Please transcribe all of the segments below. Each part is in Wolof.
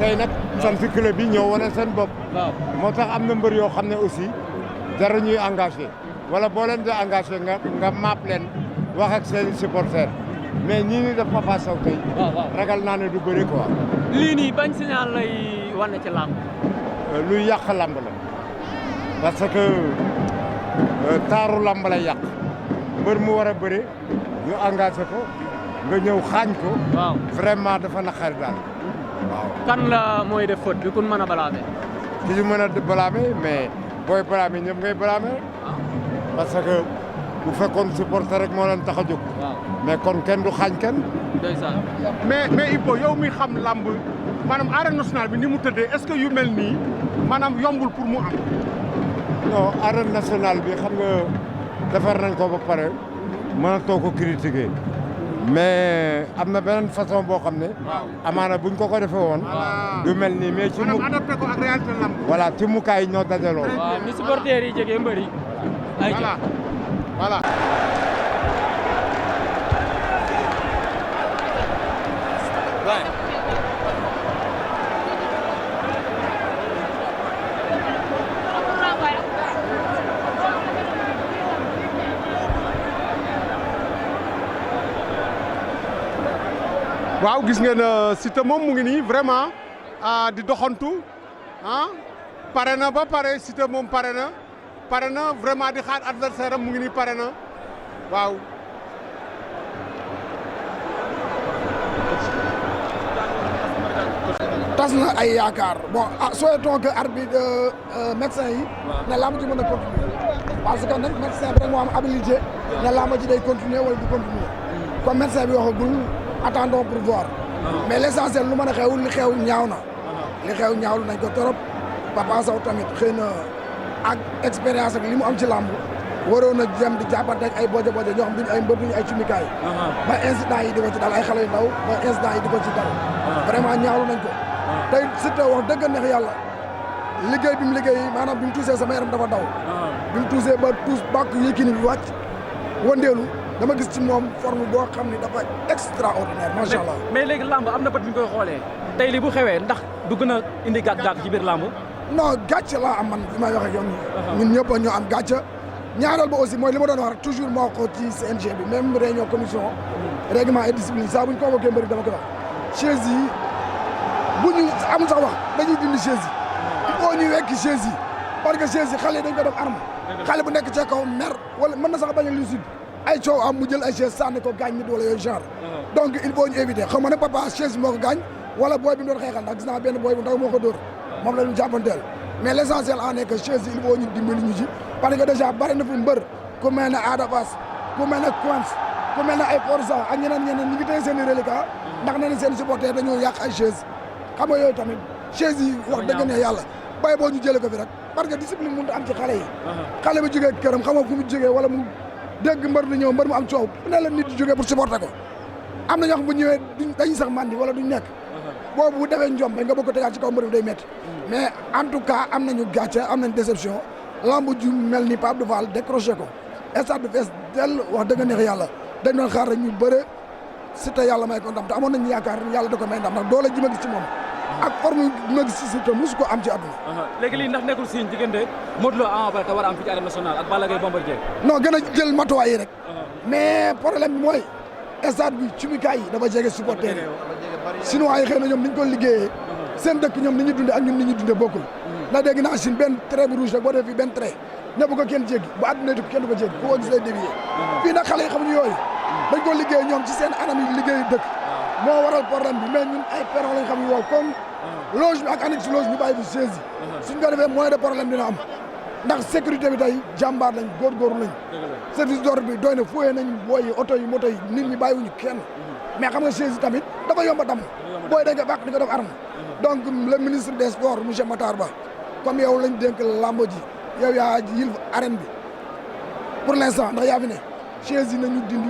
tey nag sant club bi ñoo wane seen bopp. moo tax am na mbër yoo xam ne aussi dara ñuy engagé wala boo leen di engagé nga maap leen wax ak seen i supporters mais ñii ni def Papa Sow tey. ragal naa ne du bëri quoi. lii nii bañ signal lay wane ci làmb. luy yàq làmb la parce que taaru làmb lay yàq mbër mu war a bëri ñu engagé ko nga ñëw xaañ ko. waaw vraiment dafa naqari daal waaw. kan la mooy def faute bi kun mën a balaame. ki ñu mën a balaame mais booy balaame ñëpp ngay balaame parce que bu fekkoon supporter rek moo leen tax a jóg. mais kon kenn du xaañ kenn. ndeysaan. mais Ibo yow mi xam lamb maanaam arène nationale bi ni mu tëddee est-ce que yu mel nii maanaam yombul pour mu am. non arène nationale bi xam nga defar nañ ko ba pare mënatoo ko critiquer mais am na beneen façon boo xam ne. amaana buñ ko defee woon. du mel nii mais ci mu maanaam adapté ko ak réalité lamb. voilà ci mukaay ñoo dajaloo. waaw ni supporters yi jege mbëri. voilà. waaw gis ngeen Siteu moom mu ngi nii vraiment di doxantu pare na ba pare Siteu moom pare na vraiment di xaar adversaire am mu ngi nii pare na waaw. tas na ay yaakaar bon souhaitons que arbitre médecin yi. ne làmb ji mën a continuer parce que nag médecin bi rek moo am habilité ne làmb ji day continuer wala du continuer comme médecin bi waxagul. attendons pour voir mais l'essentiel lu mën a xew li xew ñaaw na li xew ñaawlu nañ ko trop Papa Sow tamit xëy na ak expérience ak li mu am ci làmb waroon a jëm di jàppante ak ay bojo ñoo xam duñu ay mbër duñu ay cumikaay ba incident yi di ko ci dal ay xale yu ndaw ba incident yi di ko ci dal vraiment ñaawlu nañ ko tey Siteu wax dëgg neex yàlla liggéey bi mu liggéey maanaam bi mu tuusee sama yaram dafa daw bi mu tuusee ba tuus bàkk Yékini bi wàcc wëndeelu dama gis ci moom forme boo xam ni dafa extraordinaire macha allah. mais léegi làmb am na bët bi ñu koy xoolee tey li bu xewee ndax du gën a indi gàkk-gàkk ci biir làmb. non gàcce laa am man fi may wax ak yow ñun ñëpp ñoo am gàcce ñaareel ba aussi mooy li ma doon wax rek toujours moo ko ci CNG bi même réunion commission règlement et discipline saa bu ñu convoqué mbëri dama koy wax chaise yi bu ñu amul sax wax dañuy dindi chaise yi il faut ñuy wekki chaise yi parce que chaise yi xale yi dañ ko def arme xale bu nekk ca kaw mer wala mën na sax bañ a lucide ay coow am mu jël ay chaise sànni ko gaañ nit wala yooyu genre donc il faut ñu éviter xam nga ne Papa chaise moo ko gaañ wala booy bi mu doon xeexal ndax gis naa benn booy bu ndaw moo ko dóor moom la ñu jàppanteel mais l' essentiel en est que chaise yi il faut ñu dimbali ñu ci parce que déjà bari na fi mbër ku mel ne Ada Fass ku mel ne Quench ku mel ne ay Forza ak ñeneen ñu ngi téye seen i reliquat ndax nee na seen supporter dañoo yàq ay chaise xam nga yooyu tamit chaise yi wax dëgg ne yàlla bay boo ñu jëlee ko fi rek parce que discipline mënut am ci xale yi xale bu jógee këram xam nga fu mu jógee wala mu dégg mbër di ñëw mbër mu am coow ne la nit di jógee pour supporter ko am na ñoo xam bu ñëwee dañuy sax mandi wala duñ nekk boobu bu defee njom nga bëgg ko tegaat ci kaw mbër bi day métti mais en tout cas am nañu gàcce am nañ déception lamb ju mel ni Pape Abdou Fall décroché ko stade bi fees dell wax dëgg neex yàlla dañ doon xaar rek ñu bëre Siteu yàlla may ko ndam te amoon nañu yaakaar yàlla da ko may ndam ndax doole ji ma gis ci moom ak forme bi ma gis ci Siteu mosu ko am ci àdduna léegi lii ndax nekkul signe diggante Modou Lo Ama Baldé te war a am fii ci arène nationale ak Balla Gaye Bombardier non gën a jël matuwaay yi rek mais problème bi mooy stade bi cumikaay yi dafa jege supporter yi Chinois yi xëy na ñoom ni ñu ko liggéeyee seen dëkk ñoom ni ñu dundee ak ñun ni ñu dundee bokkul ndax dégg naa Chine benn trait bu rouge rek boo def fii benn trait ñëpp ko kenn jéggi bu àdduna tukki kenn du ko jéggi ku ko gis lay dévier fii nag xale yi xamuñu yooyu dañ ko liggéey ñoom ci seen anam yi liggéeyu dëkk moo waral problème bi mais ñun ay perron lañ xam yu wow comme loge bi ak annexe loge ñu bàyyi fi chaise yi suñ ko defee moins de problème dina am ndax sécurité bi tey jàmbaar lañ góorgóorlu lañ service d'ordre bi doy na fooyee nañ booy yi oto yi moto yi nit ñi bàyyiwuñu kenn mais xam nga chaise yi tamit dafa yomb a damm booy dañ ko bàq di ko def arme donc le ministre des sports monsieur Matar Ba comme yow lañ dénk lamb ji yow yaa yil arène bi pour l'instant ndax yaa fi ne chaise yi nañu dindi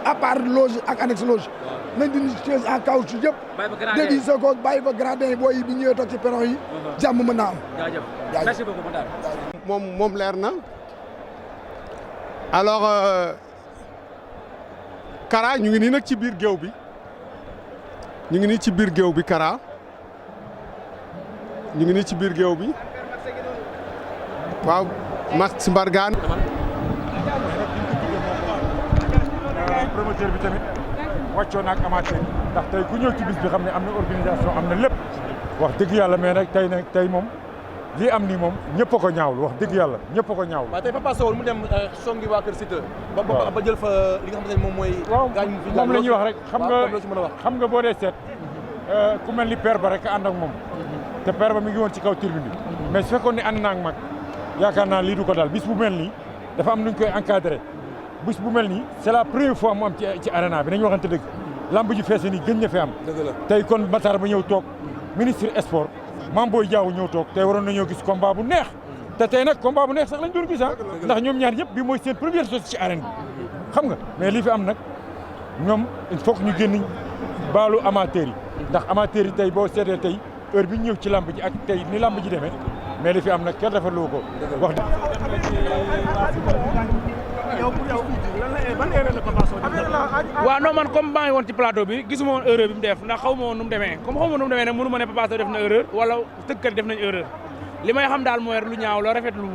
à part loge ak annexe loge nañ dindi chaise en caoutchouc yëpp dégg sa ko bàyyi fa gradin yi booy yi bi ñëwee toog ci perron yi jàmm mën naa am jaajëf merci beaucoup Matar moom leer na alors Kara ñu ngi nii nag ci biir géew bi ñu ngi nii ci biir géew bi Kara ñu ngi nii ci biir géew bi waaw Max Mbargane. promoteur bi tamit wàccoo na ak amateur ndax tey ku ñëw ci bis bi xam ne am na organisation am na lépp wax dëgg yàlla mais nag tey moom lii am nii moom ñëpp a ko ñaawlu wax dëgg yàlla ñëpp a ko ñaawlu. waaw tey Papa Sow mu dem songi waa Kër Siteu. ba jël fa li nga xamante ne moom mooy. gaañ fi moom la ñuy wax rek wax. xam nga boo dee seet ku mel ni père ba rek ànd ak moom te père ba mi ngi woon ci kaw tribune bi mais su fekkoon ne ànd naa ak mag yaakaar naa lii du ko daal bis bu mel nii dafa am nuñ koy encadré bis bu mel nii c'est la première fois mu am ci arena bi nañu waxante dëgg lamb ji feese nii gën na fi am tey kon Matar ba ñëw toog ministre sport Mame Boye Diao ñëw toog tey waroon nañoo gis combat bu neex te tey nag combat bu neex sax lañ doon gis ndax ñoom ñaar ñëpp bi mooy seen première chose ci arène bi xam nga mais li fi am nag ñoom il faut que ñu génn baalu amateurs yi ndax amateurs yi tey boo seetee tey heure bi ñu ñëw ci lamb ji ak tey ni lamb ji demee mais li fi am nag kenn rafetlu ko wax waaw non man comme maa ngi woon ci plateau bi gisuma woon erreur bi mu def ndax xaw ma woon nu mu demee comme xaw ma nu mu demee nag mënu ma ne Papa Sow def na erreur wala tëggkat def nañ erreur li may xam daal mooy lu ñaaw la rafetlu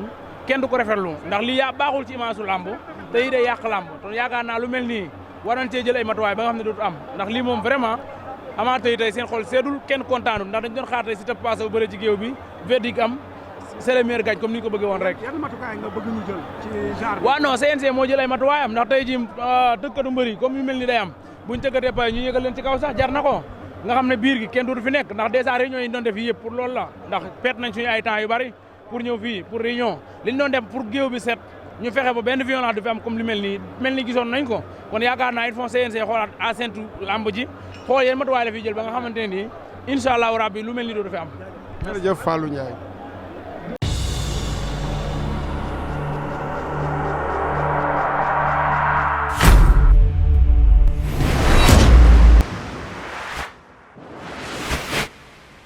kenn du ko rafetlu ndax lii yaa baaxul ci image su làmb te yi day yàq làmb te yaakaar naa lu mel nii war nañ cee jël ay matuwaay ba nga xam ne dootu am ndax lii moom vraiment amateur yi tey seen xol seedul kenn kontaanul ndax dañ doon xaar tey si te Papa Sow bëre ci géew bi verdict am c'est le meilleur gagne comme ni ñu ko bëggee woon rek. yan matukaay nga bëgg ñu jël ci genre. waaw non CNG moo jël ay matuwaayam ndax tey jii tëkkatu mbëri comme yu mel ni day am buñ tëkkatee pay ñu yëgal leen ci kaw sax jar na ko nga xam ne biir gi kenn dootu fi nekk ndax dèjà réunion yi ñu doon def yii yëpp pour loolu la ndax perte nañ suñu ay temps yu bari pour ñëw fii pour réunion li ñu doon def pour géew bi set ñu fexe ba benn violence du fi am comme li mel ni gisoon nañ ko kon yaakaar naa il faut CNG xoolaat à sentu lamb ji xool yéen matuwaay la fi jël ba nga xamante ne nii incha allahu rabbi lu mel ni dootu fi am. jërëjëf Fallou Ndiaye.